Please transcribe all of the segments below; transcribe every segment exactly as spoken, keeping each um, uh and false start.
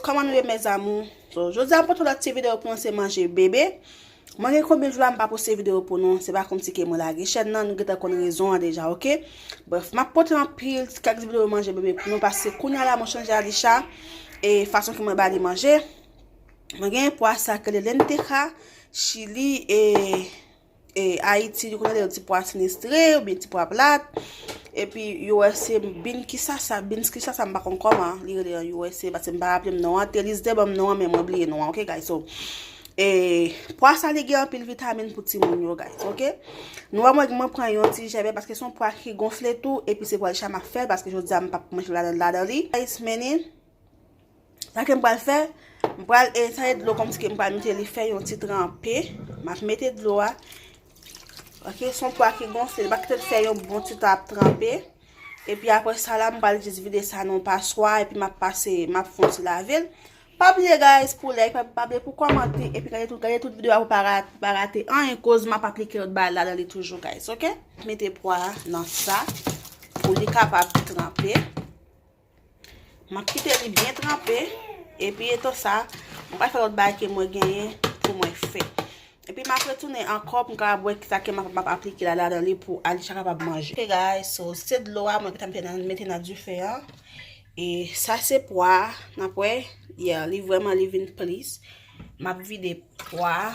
Kòman nou ye, mes amours? So, jodi a m pote lòt ti videyo pou nou, se manje bebe. Mwen gen konbyen jou la m pa poste videyo pou nou, se pa kòmsi ke mwen lage chèn nan, nou gentan konn rezon an deja, oke? Bref, m ap pote anpil kèk videyo manje bebe pou nou, paske kounye a la mwen chanje Alisha, e fason ke mwen ba li manje. Mwen gen pwa sa ke le lenteja, chili, e e Ayiti, yo konn rele yo ti pwa sinistre oubyen ti pwa plat. Epi U S A, bean kisasa, beans kisasa, m pa konn kòman li rele an U S A, paske m pa raple m non an. Thelise te ban m non an, men mwen bliye non an, oke, guys? So, e pwa sa, li gen anpil vitamin pou timoun yo, guys, oke? Nou wè mwen, mwen pran yon ti jèbè, paske se yon pwa ki gonfle tou, epi se pou Alisha m ap fè l, paske jodi a m p ap manje ladan, ladan li. Guys, mennen, sa ke m pral fè, m pral, e, sa e dlo kòmsi ke m pral mete li fè yon ti tranpe. M ap mete dlo a. Oke, se yon pwa ki gonfle, m pa kite l fè yon bon ti tan ap tranpe. Epi apre sa la, m pral jis vide sa nan yon paswa, epi m ap pase, m ap fè yon ti lave l. Pa bliye, guys, pou like, pa, pa bliye pou kòmante, epi gade tout, gade tout videyo a pou pa ra-, pou pa rate anyen, koz m ap aplike lòt bagay ladan li toujou, guys, oke? Mete pwa a nan sa, pou li kapab tranpe. M ap kite li byen tranpe, epi etan sa, mwen pral fè lòt bagay ke mwen genyen pou mwen fè. Epi m ap retounen ankò pou m kapab wè kisa ke m ap, m ap aplike la, ladan li pou Alisha kapab manje. Ok, guys, so, se dlo a mwen gentan mete nan, mete nan dife an. E sa se pwa a, n ap wè, yeah, li vrèman, li vin plis. M ap vide pwa a.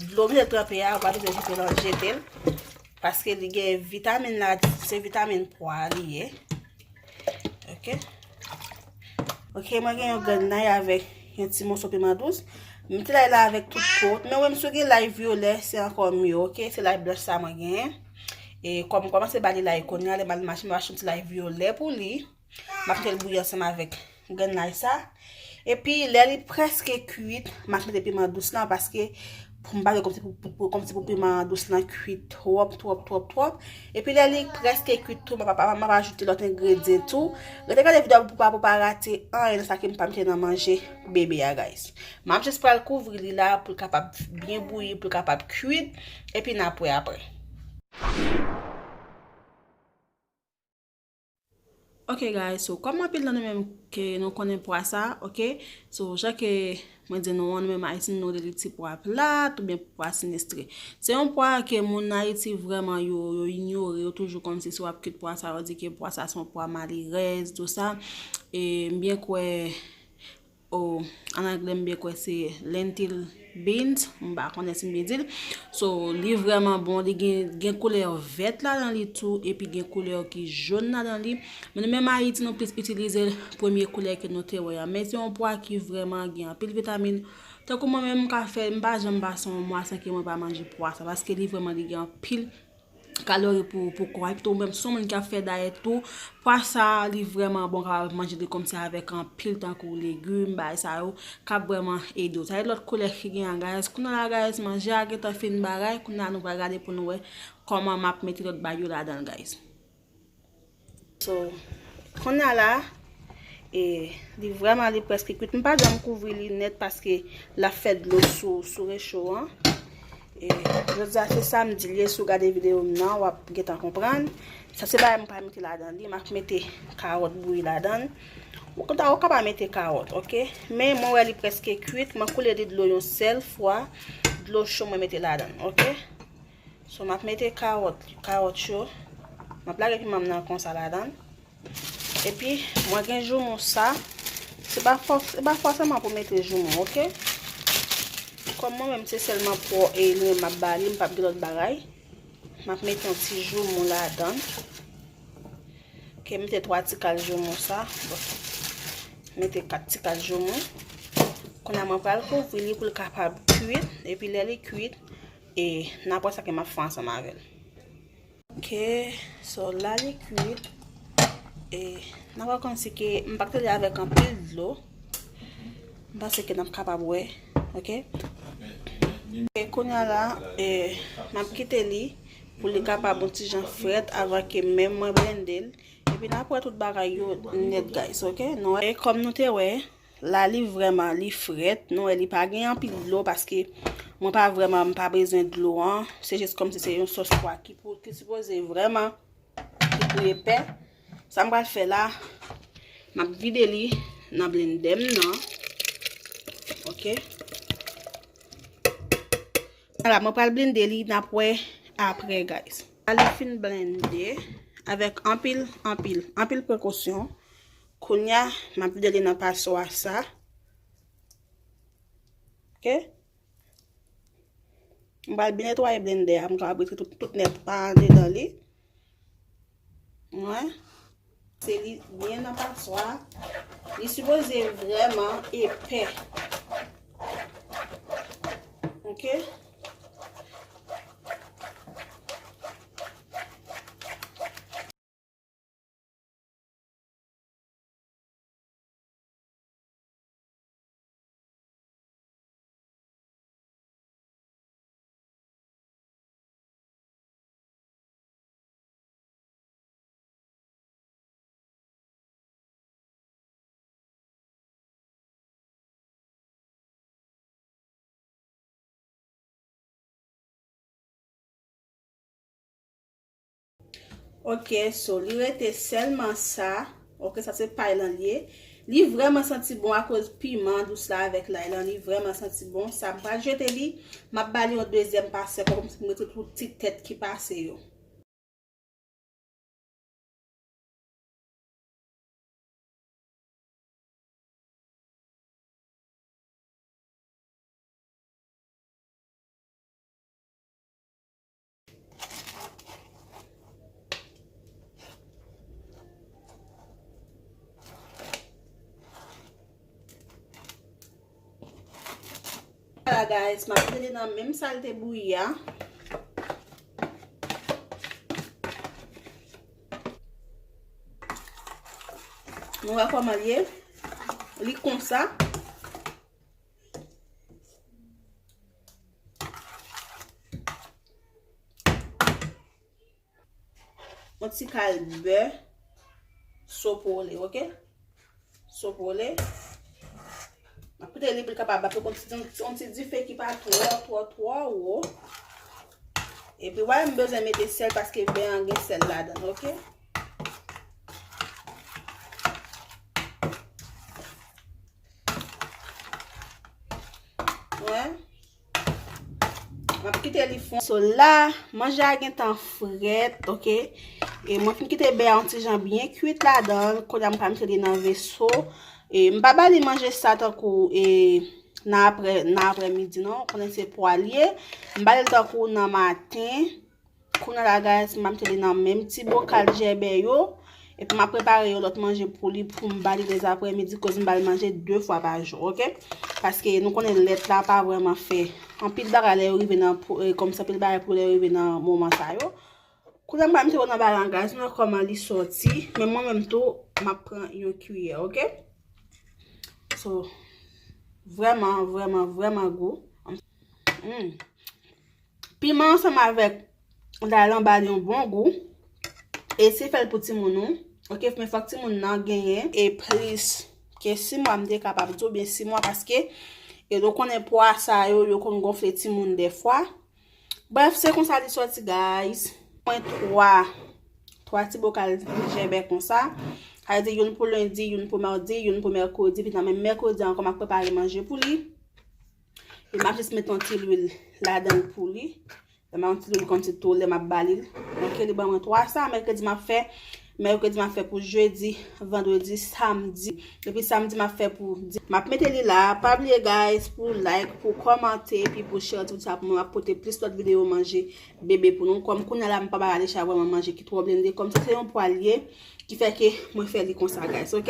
Dlo m te tranpe a, ou pa bezwen jete l, jete l. Paske li gen vitamin la, se vitamin pwa a li ye. Ok. Ok, mwen gen yon grenn lay avèk yon ti moso piman dous. M mete lay la avèk tout po. Men ou menm si w gen lay vyolè, se ankò mye, ok? Se lay blanch sa mwen genyen. E kòm m kòmanse ba li lay kounye a, lè m al mache, m ap achte yon ti lay vyolè pou li. M ap mete l bouyi ansanm avèk grenn lay sa. Epi, lè li prèske kwit, m ap mete piman dous lan, paske pou m pa vle kòmsi pou, pou, pou, kòmsi pou piman dous lan kwit twòp, twòp, twòp, twòp. Epi, lè li prèske kwit tou, m ap, m ap, m ap ajoute lòt engredyan tou. Rete gade videyo a pou pa, pou pa rate anyen nan sa ke m pa mete nan manje bebe a, guys. M ap jis pral kouvri li la pou l kapab byen bouyi, pou l kapab kwit. Epi, n ap wè apre. Ok, guys, so, kòm anpil nan nou menm ke nou konnen pwa sa, ok? So, jan ke mwen di nou an, nou menm Ayisyen, nou rele li ti pwa plat oubyen pwa sinistre. Se yon pwa ke moun Ayiti vrèman yo, yo inyore, yo toujou kòmsi si w ap kwit pwa sa, yo di ke pwa sa se yon pwa malerèz, tou sa. E m byen kwè o, an anglè, m byen kwè se lentil beans, m pa konnen si m byen di l. So, li vrèman bon, li gen, gen koulè vèt ladan li tou, epi gen koulè ki jòn ladan li. Men nou menm Ayiti, nou plis itilize premye koulè ke nou te wè a. Men se yon pwa ki vrèman gen anpil vitamin. Tankou mwen menm, m ka fè, m pa janm pase yon mwa san ke mwen pa manje pwa sa, paske li vrèman, li gen anpil kalori pou, pou kò a. Epi tou, ou menm, si w se yon moun ki ap fè dayèt tou, pwa sa, li vrèman bon, kapab manje li kòmsi avèk anpil, tankou legim, bagay sa yo, k ap vrèman ede w. Sa se lòt koulè ki gen an, guys. Kounye a la, guys, manje a gentan fin bagay. Kounye a, nou pral gade pou nou wè kòman m ap mete lòt bagay yo ladan l, guys. So, kounye a la, e, li vrèman, li prèske kwit. M pa janm kouvri li nèt paske l ap fè dlo sou, sou recho an. E, jodi a se samdi l ye, si w gade videyo m nan, w ap gentan konprann. Sa se bagay m pral mete ladan li, m ap mete kawòt bouyi ladan l. Ou konn ta, ou kapab mete kawòt, ok? Men mwen wè li prèske kwit, mwen koule li dlo yon sèl fwa, dlo cho mwen mete ladan l, ok? So, m ap mete kawòt, kawòt yo. M ap lage piman m nan konsa ladan l. Epi, mwen gen joumou sa. Se pa fò-, se pa fòseman pou mete joumou, ok? Kòm mwen menm, se sèlman pwa e li menm m ap ba li, m p ap gen lòt bagay. M ap mete yon ti joumou ladan l. Ok, mete twa ti kal joumou sa. Bon. Mete kat ti kal joumou. Kounye a mwen pral kouvri li pou l kapab kwit. Epi lè li kwit, e n ap wè sa ke m ap fè ansanm avè l. Ok, so la li kwit. E n ap wè kòmsi ke m pa kite li avèk anpil dlo. M panse ke n ap kapab wè, ok? E kounye a la, e, m ap kite li pou li kapab yon ti jan frèt avan ke menm mwen blende l. Epi n ap wè tout bagay yo nèt, guys, ok? Nou wè, e kòm nou te wè, la li vrèman, li frèt. Nou wè, li pa gen anpil dlo paske mwen pa vrèman, m pa bezwen dlo an. Se jis kòmsi se yon sòs pwa ki pou, ki sipoze vrèman ki pou epè. Sa m pral fè la, m ap vide li nan blendè m nan. Ok. Ala, mwen pral blende li, n ap wè apre, guys. Li fin blende avèk anpil, anpil, anpil prekosyon. Kounye a, m ap vide li nan paswa sa. Ok? M pral byen netwaye blendè a, m kapab retire tout, tout nèt pa andedan li. Wè. Se li byen nan paswa. Li sipoze vrèman epè. Ok? Ok, so li rete sèlman sa. Ok, sa se pay lan li ye. Li vrèman santi bon akoz piman dous la avèk lay lan, li vrèman santi bon. Sa m pral jete li, m ap ba li yon dezyèm pasè, kòmsi m retire tout ti tèt ki pase yo. Ala, guys, m ap mete li nan menm sa l te bouyi a. Nou wè kòman l ye? Li konsa. Yon ti kal bè sopole, ok? Sopole. M ap kite li pou l kapab ap yon ti, yon ti dife ki pa twò, twò, twò wo. Epi, wè, m bezwen mete sèl paske bè an gen sèl ladan l, ok? Wè. M ap kite li fonn. So la, manje a gentan frèt, ok? E mwen fin kite bè a yon ti jan byen kwit ladan l. Kounye a m pral mete li nan veso. E m pa ba li manje sa tankou, e, nan aprè, nan aprèmidi, non. Konnen se pwa l ye. M ba li l tankou nan maten. Kounye a la, guys, m ap mete li nan menm ti bokal jèbè yo. Epi m ap prepare yon lòt manje pou li pou m ba li dezaprèmidi, koz m ba l manje de fwa pa jou, ok? Paske nou konnen lèt la pa vrèman fè anpil bagay lè yo rive nan po-, eh, kòmsi anpil bagay pou lè yo rive nan moman sa yo. Kounye a m pral mete yo nan balan, guys, nou wè kòman li sòti. Men mwen menm tou, m ap pran yon kiyè, ok? So, vrèman, vrèman, vrèman gou. Mm. Piman ansanm avèk lay lan ba li yon bon gou. E si fè l pou timoun ou, ok, men fòk timoun nan genyen e plis ke sis mwa, m te kapab di w, byen sis mwa, paske e nou konnen pwa sa yo, yo konn gonfle timoun dèfwa. Brèf, se konsa li sòti, guys. Mwen twa, twa ti bokal jèbè konsa. Sa vle di youn pou lendi, youn pou madi, youn pou mèkredi, epi nan menm mèkredi a ankò m ap prepare manje pou li. E m ap jis met yon ti lwil ladan l pou li. Lè m a yon ti lwil kòmsi tou, lè m ap ba li l. Ok, li ban mwen twa sa. Mèkredi m ap fè, mèkredi m ap fè pou jedi, vandredi, samdi. Epi samdi m ap fè pou di-, m ap mete li la. Pa bliye, guys, pou like, pou kòmante, epi pou share tout sa pou mwen. M ap pote plis lòt videyo manje bebe pou nou. Kòm kounye a la, m pa ba Alisha vrèman manje ki twò blende. Kòm sa se yon pwa l ye, ki fè ke mwen fè li konsa, guys, ok?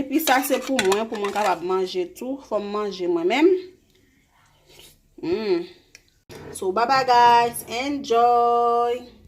Epi sa se pou mwen, pou mwen kapab manje tou. Fò m manje mwen menm. Mm. So, bye bye, guys. Enjoy.